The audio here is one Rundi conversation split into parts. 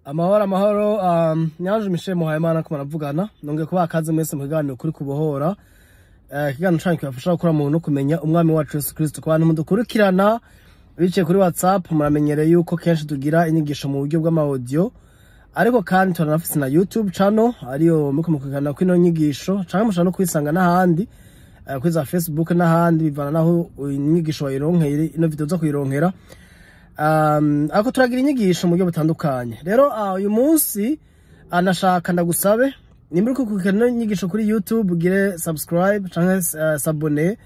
Amahoro, amahoro. Nyanje Michel Muhayimana ko maravugana, nongeye kubaha kaze mwese mu kiganiro kuri kubohora. Ikiganiro canyu kibafasha gukura mu no kumenya umwami wacu Yesu Kristo. Ku bantu mudukurikirana biciye kuri WhatsApp, muramenyereye yuko kenshi tugira inyigisho mu buryo bw'ama audio, ariko kandi turanafise na YouTube channel ariyo muriko mukurikirana kwino nyigisho, canke mushobora no kuyisanga n'ahandi, kuri za Facebook n'ahandi, bivana naho inyigisho wayironkeye, ino video zo kuyironkera. Ariko turagira inyigisho mu buryo butandukanye. Rero uyu munsi nashaka ndagusabe, nimba uriko ukurikirana ino nyigisho kuri YouTube, ugire subscribe canke s'abonner,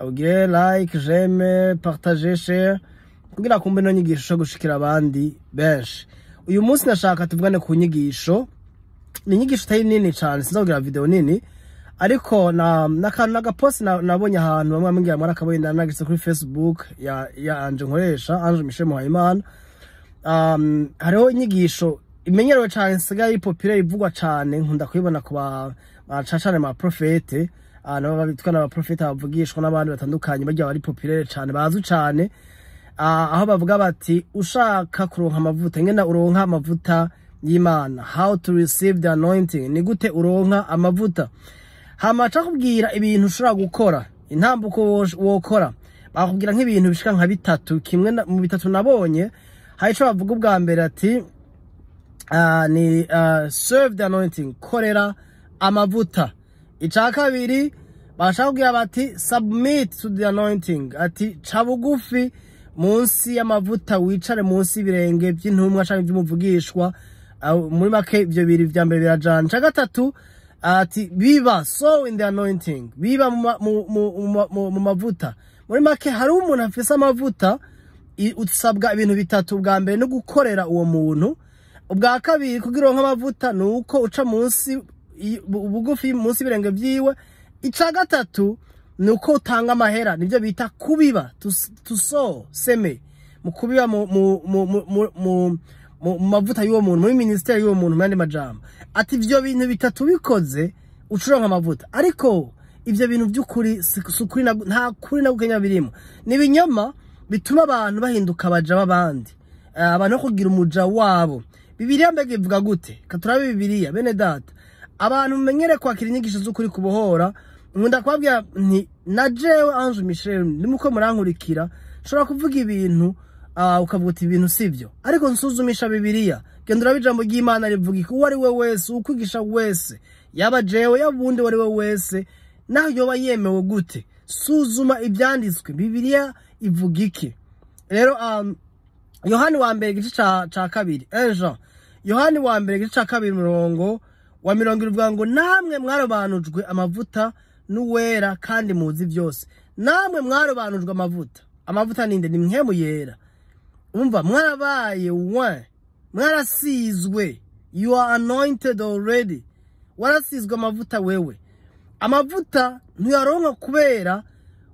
ugire like, j'aime, partage, share, kugira kumbe ino nyigisho ishobore gushikira abandi benshi. Uyu munsi nashaka tuvugane ku nyigisho, ni inyigisho itari nini cane, sinzogira video nini, ariko na n'akantu n'agapost nabonye ahantu bamwe bambwira mwarakabonye, nagise kuri Facebook ya Ange nkoresha, Ange Michel Muhayimana. Hariho inyigisho imenyerewe cane, isigaye ari populaire, ivugwa cane, nkunda kuyibona ku ba cane ma prophète, nabo bitwa n'aba prophète bavugishwa n'abandi batandukanye, barya bari populaire cane, bazwi cane, aho bavuga bati ushaka kuronka amavuta, ingene uronka amavuta y'Imana, how to receive the anointing, ni gute uronka amavuta. Hama kubwira ibintu ushobora gukora, intambuko wokora. Bakubwira nk'ibintu bishika nka bitatu. Kimwe mu bitatu nabonye, hari ico bavuga ubwa mbere ati ni serve the anointing, korera amavuta. Ica kabiri bashaka kubwira bati submit to the anointing, ati ca bugufi munsi y'amavuta, wicare munsi y'ibirenge by'intumwa canke by'umuvugishwa. Muri make ivyo bibiri vya mbere birajana. Ica gatatu ati biba, sow in the anointing, biba mu mavuta. Muri make, hari umuntu afise amavuta, usabwa ibintu bitatu. Bwa mbere no gukorera uwo muntu. Ubwa kabiri, kugira uronke amavuta ni uko uca munsi bugufi munsi y'ibirenge vyiwe. Ica gatatu ni uko utanga amahera, nibyo bita kubiba, to sow, semer, mu kubiba mu mavuta y'uwo muntu, muri ministère y'uwo muntu. Mu yandi majambo, ati ivyo bintu bitatu bikoze ucuronka amavuta. Ariko ivyo bintu vy'ukuri si ukuri, nta kuri na gukenya birimo, ni ibinyoma bituma abantu bahinduka abaja b'abandi, abantu bo kugira umuja wabo. Bibiliya mbega ivuga gute? Katurabe Bibiliya. Bene data, abantu mumenyere kwakira inyigisho z'ukuri kubohora, nkunda kubabwira nti na jewe Ange Michel nimuko murankurikira, nshobora kuvuga ibintu, ukavuga uti ibintu sivyo, ariko nsuzumisha Bibiliya. Genda urabe ijambo ry'Imana rivuga iki. Uwo ari we wese, ukwigisha wese, yaba jewe, yaba uwundi uwo ari we wese, naho yoba yemewe gute, suzuma ibyanditswe, Bibiliya ivuga iki. Rero Yohani wa mbere igice ca kabiri, Jean, Yohani wa mbere igice ca kabiri, umurongo wa 70 uvuga ngo namwe mwarobanujwe amavuta n'uwera, kandi muzi byose. Namwe mwarobanujwe amavuta. Amavuta ninde? Ni Mpwemu Yera. Umva, mwarabaye oint, mwarasizwe, you are anointed already, warasizwe amavuta wewe. Amavuta ntuyaronka kubera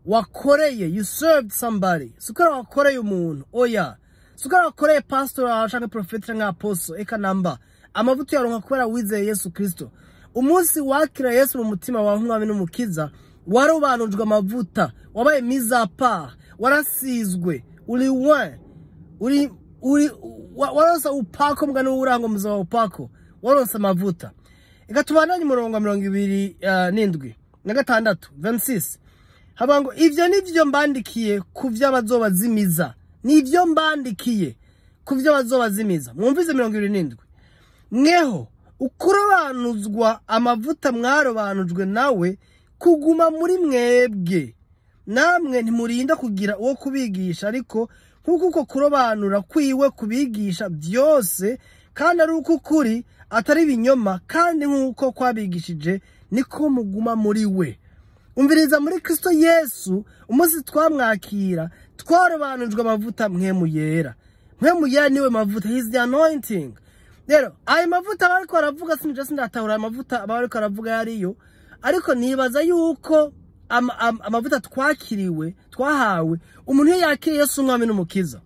wakoreye, you served somebody, si kubera wakoreye umuntu, oya, si kubera wakoreye pastor wawe canke prophet canke apostle, eka namba. Amavuta uyaronka kubera wizeye Yesu Kristo. Umunsi wakira Yesu mu mutima wawe nk'umwami n'umukiza, warobanujwe amavuta, wabaye mis à part, warasizwe, uri oint, uri waronse upako, mugani w'urango muza wa upako, waronse amavuta. Reka tubandanye. Umurongo wa 26 na gatandatu, 26, haba ngo ivyo nivyo mbandikiye ku vy'abazobazimiza, nivyo mbandikiye ku vy'abazobazimiza. Mwumvize 27: mweho ukurobanuzwa amavuta mwarobanujwe nawe kuguma muri mwebwe, namwe ntimurinda kugira uwo kubigisha, ariko nk'uko uko kurobanura kwiwe kubigisha byose, kandi ari uko ukuri atari ibinyoma, kandi nk'uko kwabigishije niko muguma muri we. Umviriza, muri Kristo Yesu, umunsi twamwakira twarobanujwe amavuta, Mpwemu Yera. Mpwemu Yera niwe mavuta, he is the anointing. Rero ayo mavuta bariko baravuga, sinja sindatahura ayo mavuta bariko baravuga yariyo, ariko nibaza yuko amavuta twakiriwe, twahawe, umuntu iyo yakiriye Yesu umwami n'umukiza,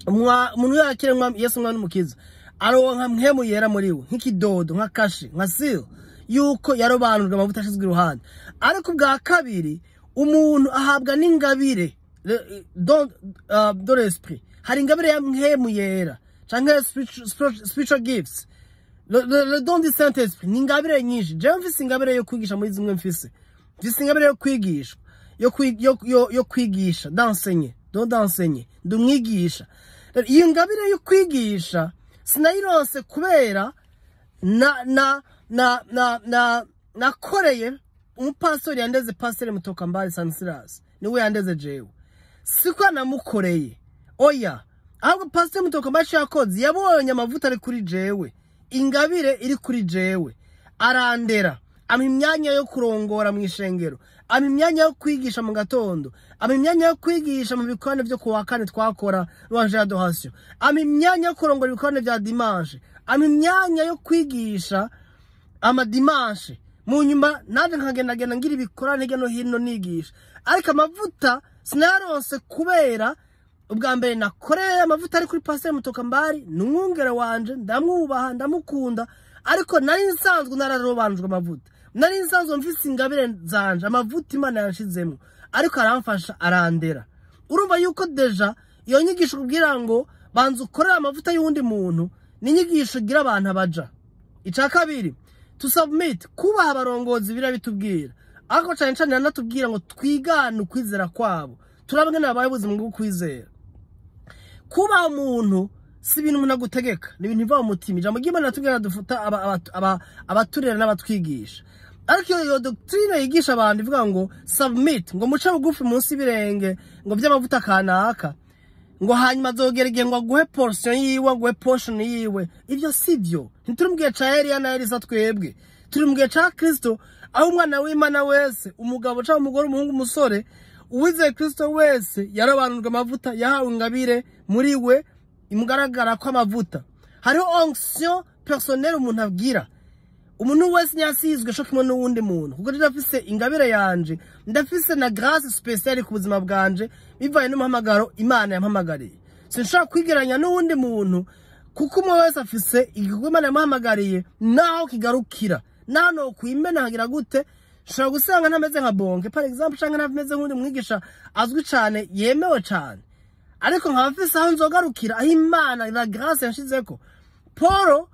umuntu iyo yakiriye Yesu umwami n'umukiza, aronka Mpwemu Yera muri we nk'ikidodo, nka cachet, nka seal yuko yarobanujwe amavuta ashizwe iruhande. Ariko ubwa kabiri umuntu ahabwa n'ingabire don de l'esprit. Hari ingabire ya Mpwemu Yera. canke spiritual gifts, le don du Saint Esprit ni ingabire nyinshi. Jewe mfise ingabire yo kwigisha, muri zimwe mfise ingabire yo kwigisha, yo kwigisha, d'enseigner, don d'enseigner, ndi umwigisha. Rero iyo ngabire yo kwigisha sinayironse kubera na nakoreye umupastori yandeze, Pasteur Mutokambali Sansilas, niwe yandeze jewe. Siko namukoreye, oya. Ahubwo Pasteur Mutokambali yakoze, yabonye amavuta ari kuri jewe, ingabire iri kuri jewe, arandera, ampa imyanya yo kurongora mu ishengero, ampa imyanya yo kwigisha mu gatondo, ampa imyanya yo kwigisha mu bikorane vyo kuwa kane twakora louange adoration, ampa imyanya yo kurongora ibikorane vya dimanche, ampa imyanya yo kwigisha amadimanche. Mu nyuma naje nkagendagenda ngira ibikorane hirya no hino nigisha, ariko amavuta sinayaronse kubera ubwa mbere nakoreye amavuta ari kuri Pasteur Mutokambari. Ni umwungere wanje, ndamwubaha, ndamukunda, ariko nari nsanzwe nararobanujwe amavuta, nari nsanzwe mfise ingabire zanje, amavuta Imana yanshizemo, ariko aramfasha, arandera. Urumva yuko déjà iyo nyigisho kubwira ngo banza ukorere amavuta y'uwundi muntu ni inyigisho igira abantu abaja. Ica kabiri, to submit, kubaha abarongozi. Birabitubwira, ariko cane cane iranatubwira ngo twigane ukwizera kwabo, turabe ngene babaye ubuzima bwo kwizera. Kubaha umuntu si ibintu umuntu agutegeka, ni ibintu biva mu mutima. Ijambo ry'Imana riratubwira dufata abaturera n'abatwigisha, ariko iyo doctrine yigisha abantu ivuga ngo submit, ngo muce bugufi munsi y'ibirenge ngo by'amavuta kanaka, ngo hanyuma azogera igihe ngo aguhe portion yiwe, aguhe portion yiwe, ibyo si byo. Ntituri mu gihe ca Eliya na Elisa twebwe, turi mu gihe ca Kristo, aho umwana w'Imana wese, umugabo cyangwa umugore, umuhungu, umusore, uwizeye Kristo wese yarobanurwa amavuta, yahawe ingabire muri we imugaragara ko amavuta. Hariho onction personnelle umuntu abwira. Umuntu wese ntiyasizwe co kimwe n'uwundi muntu, kuko ndafise ingabire yanje, ndafise na grâce spéciale ku buzima bwanje bivanye n'umuhamagaro Imana yampamagariye. Sinshobora kwigeranya n'uwundi muntu, kuko umwe wese afise igikorwa Imana yamuhamagariye naho kigarukira. Naho nokwimena nkagira gute, nshobora gusanga ntameze nka Bonke par exemple, canke ntameze nk'undi mwigisha azwi cane, yemewe cane, ariko nkaba mfise aho nzogarukira, aho Imana la grâce yanshizeko. Paul,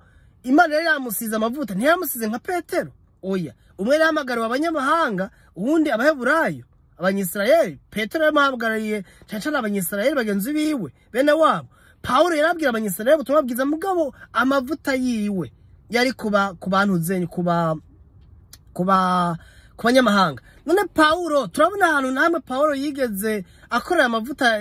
Imana yari yamusize amavuta, ntiyamusize nka Petero, oya. Umwe yarahamagariwe abanyamahanga, uwundi Abaheburayo, Abanyisirayeli. Petero yamuhamagariye cane cane Abanyisirayeli bagenzi biwe, bene wabo. Pawulo yarabwira Abanyisirayeli ubutumwa bwiza, mugabo amavuta yiwe yari kuba ku bantu zenyu, kuba ku banyamahanga. None Pawulo, turabona ahantu namwe Pawulo yigeze akorera amavuta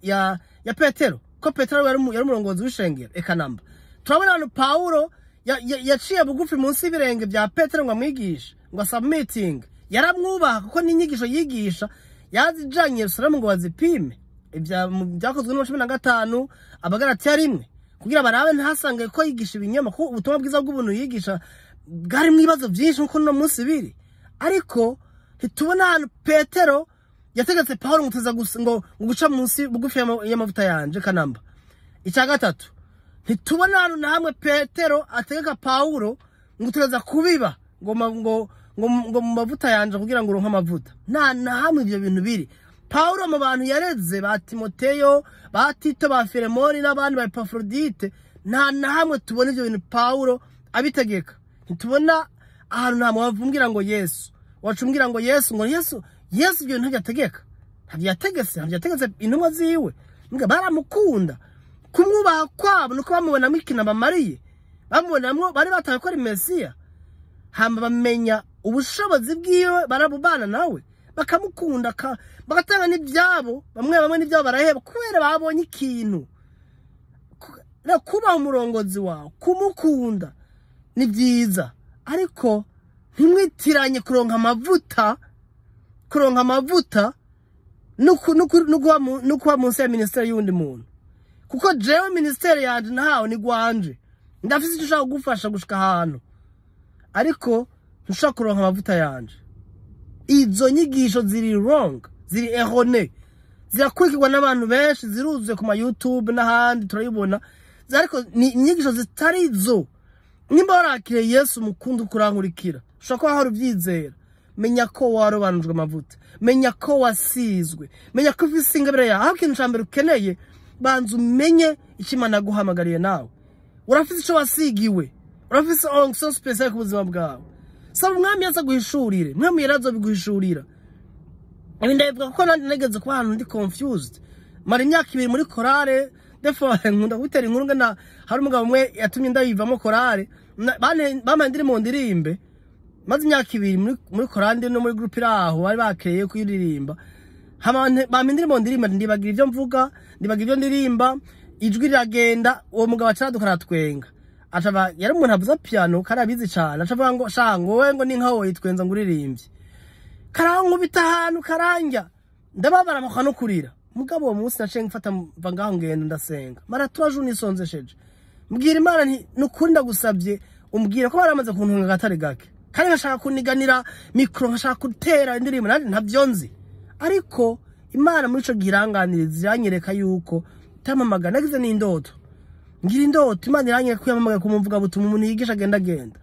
ya Petero, ko Petero yari umurongozi w'ishengero? Eka namba. Turabona ahantu Pawulo yaciye bugufi munsi y'ibirenge bya Petero ngo amwigishe, ngo submitting? Yaramwubaha, kuko n'inyigisho yigisha yazijanye Yerusalemu ngo bazipime, ibya byakozwe no 15, Abagalatiya 1, kugira barabe ntasange ko yigisha ibinyoma, kuko ubutumwa bwiza bw'ubuntu yigisha bwari mu ibibazo byinshi nkuko no munsi biri. Ariko ntitubona ahantu Petero yategetse Paulo ngo tuza ngo guca munsi bugufi y'amavuta yanje kanamba. Icya gatatu, ntitubona ahantu na hamwe Petero ategeka Paulo ngo turaza kubiba ngo mu mavuta yanje kugira ngo uronke amavuta. Nta na hamwe ibyo bintu biri. Paulo mu bantu yareze, ba Timoteyo, ba Tito, ba Filemoni n'abandi, ba Epafrodite, nta na hamwe tubona ibyo bintu Paulo abitegeka. Ntitubona ahantu nta wavumbwira ngo Yesu, wacumbwira ngo Yesu, ngo Yesu, Yesu ibyo bintu ntabyo ntabyo yategetse, ntabyo yategetse intumwa ziwe. Mbwa baramukunda, kumwubaha kwabo nuko bamubonamo ikintu bamariye, bamubonamo, bari bataye ko ari Mesiya, hama bamenya ubushobozi bwiwe, barabubana nawe, bakamukunda, bagatanga n'ibyabo, bamwe bamwe n'ibyabo baraheba kubera babonye ikintu. Rero kubaha umurongozi wawe, kumukunda ni byiza, ariko ntimwitiranye kuronka amavuta, kuronka amavuta no kuba munsi ya minisiteri y'undi muntu, kuko jewe minisiteri yanje nahawe ni gwanje. Ndafise icyo ushaka kugufasha gushika ahantu, ariko ntushobora kuronka amavuta yanje. Izo nyigisho ziri wrong, ziri erroné, zirakurikirwa n'abantu benshi, ziruzuye ku ma YouTube n'ahandi turayibona, ariko ni inyigisho zitari zo. Nimba warakiriye Yesu, mukunda kurankurikira, ushobora kuba hari ubyizera, menya ko warobanujwe amavuta, menya ko wasizwe, menya ko ufise ingabire yawe. Aho ikintu ca mbere ukeneye Banza umenye icyo Imana yaguhamagariye nawe. Urafise ico wasigiwe, urafise onction spéciale ku buzima bwawe. Saba Umwami yaza guhishurire, Mwami yarazo biguhishurira. Ibi ndabivuga kuko nanjye nageze kuba ahantu ndi confused. Mara imyaka 2 muri korale. Defo nkunda gutera inkuru ngana hari umugabo umwe yatumye ndayivamo korale, bamaye indirimbo ndirimbe. Maze imyaka 2 muri korale no muri groupe iraho bari bakeye kuyiririmba. Bampa indirimbo ndirimba, ndibagira ibyo mvuga, ndibagira ibyo ndirimba, ijwi riragenda. Uwo mugabo acaraduka aratwenga. Acaba yari umuntu avuza piano kandi abizi cane, acavuga ngo sha ngo wowe ngo ni nka wowe yitwenza ngo uririmbye. Karankubita ahantu karanja, ndababara mpaka no kurira. Mugabo uwo munsi naciye mfata mva ngaho ngenda ndasenga, mara 3 jours nisonzesheje, mbwira Imana nti nukuri ndagusabye umbwire ko baramaze kuntunga agatari gake, kandi nkashaka kuniganira micro, nkashaka gutera indirimbo nanjye ntavyo nzi. Ariko Imana muri ico gihe iranganiriza, iranyereka yuko itampamagara. Nagize n'indoto, ngira indoto, Imana iranyereka ko yampamagaye kumuvuga butuma umuntu yigisha agenda agenda.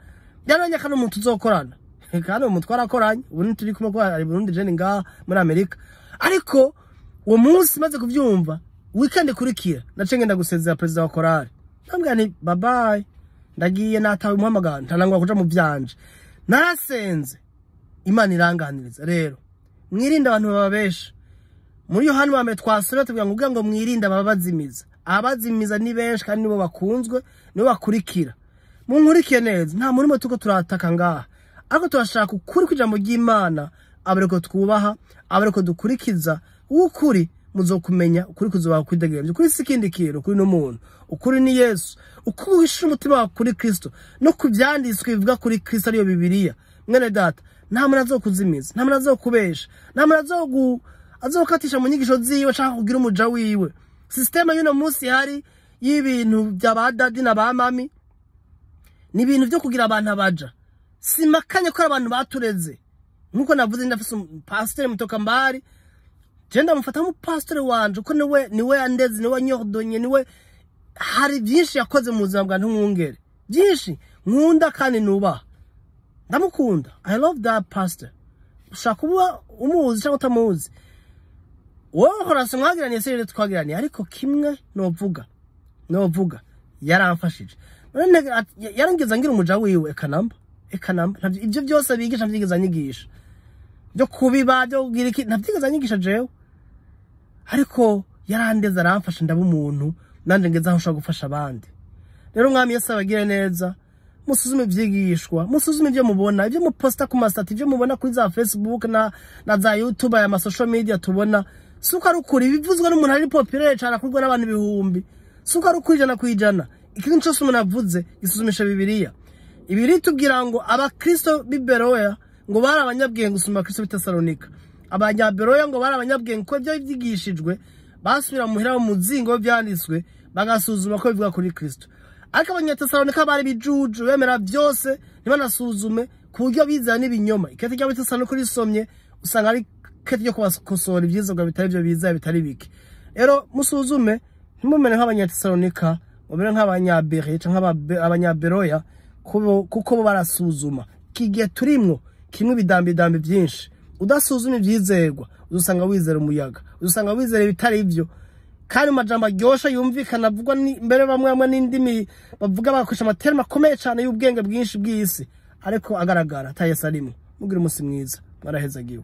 Yaranyereka n'umuntu tuzokorana, kandi uwo muntu twarakoranye, ubu ntituri kumwe kuko ari Burundi, je ni ngaha muri Amerika. Ariko uwo munsi maze kuvyumva, weekend ikurikira naciye ngenda gusezera perezida wa korale, ndamubwira nti bye bye, ndagiye, natawe umuhamagaro, ntanangwa kuja mu vyanje. Narasenze, Imana iranganiriza. Rero mwirinde abantu bababesha. Muri Yohana wa mbere twasomye tuvuga ngo kugira ngo mwirinde ababazimiza. Abazimiza ni benshi kandi nibo bakunzwe, nibo bakurikira. Munkurikiye neza, nta muntu umwe turiko turataka ngaha, ariko turashaka ukuri kw'ijambo ry'Imana, abariko twubaha, abariko dukurikiza ukuri. Muzokumenya ukuri kuzobaha kwidegemvya. Ukuri si ikindi kintu, ukuri n'umuntu, ukuri ni Yesu. Uko uhisha umutima wawe kuri Kristo no ku vyanditswe bivuga kuri Kristo, ariyo Bibiliya, mwene data, nta muntu azokuzimiza, nta muntu azokubesha, nta muntu azokatisha mu nyigisho ziwe canke kugira umuja wiwe. Système y'uno munsi hari y'ibintu vya ba daddy na ba mummy ni ibintu vyo kugira abantu abaja. Simakanye ko abantu batureze, nkuko navuze, ndafise pasiteri mutoka mbari, je ndamufata nk'umupasitori wanje, kuko niwe yandeze, niwe wanyordonye, niwe hari byinshi yakoze mu buzima bwa ntumwungere, byinshi nkunda kandi nubaha, ndamukunda. I love that pastor. Ushaka kuba umuzi cyangwa utamuzi, wowe horasi mwagiraniye se rero twagiraniye, ariko kimwe novuga yaramfashije. None yarangeza ngira umuja wiwe, eka namba eka namba. Ibyo byose bigisha ntavyigeze anyigisha, byo kubiba, byo kugira iki, ntavyigeze anyigisha jewe. Ariko yarandeze, aramfasha, ndaba umuntu nanje ngeze aho nshobora gufasha abandi. Rero Umwami Yesu abagire neza. Musuzume ivyigishwa, musuzume ibyo mubona, ibyo muposta ku ma status, ibyo mubona kuri za Facebook na za YouTube, aya ma social media tubona. Suko ari ukuri bivuzwe n'umuntu ari populaire cyane, akurwa n'abantu ibihumbi, suko ari ukuri 100%. Ikintu cyose umuntu avuze, isuzumisha Bibiliya. Ibiri tubwira ngo abakristo b'i Beroya ngo bari abanyabwenge gusumba abakristo b'i Tesalonika. Abanyaberoya ngo bari abanyabwenge kuko ibyo byigishijwe basubira muhira mu muzingo w'ivyanditswe, bagasuzuma ko bivuga kuri Kristo. Ariko Abanyatesalonika bari bijuju, bemera byose ntibanasuzume, ku buryo bizera n'ibinyoma. Ikete ry'Abatesalonika urisomye usanga ari ikete ryo kubakosora ivyizerwa bitari byo bizera bitari bike. Rero musuzume, ntimumere nk'Abanyatesalonika, mumere nk'Abanyabere canke Abanyaberoya, kuko bo barasuzuma. Iki gihe turimwo kimwe ibidambidambi byinshi, udasuzuma ivyizerwa uzusanga wizera umuyaga, uzusanga wizera ibitari ivyo, kandi mu majambo aryoshe yumvikana avugwa mbere bamwe bamwe n'indimi bavuga, bakoresha ama termes akomeye cyane y'ubwenge bwinshi bw'isi, ariko agaragara ata Yesu arimwo. Mugira umunsi mwiza, mwarahezagiwe.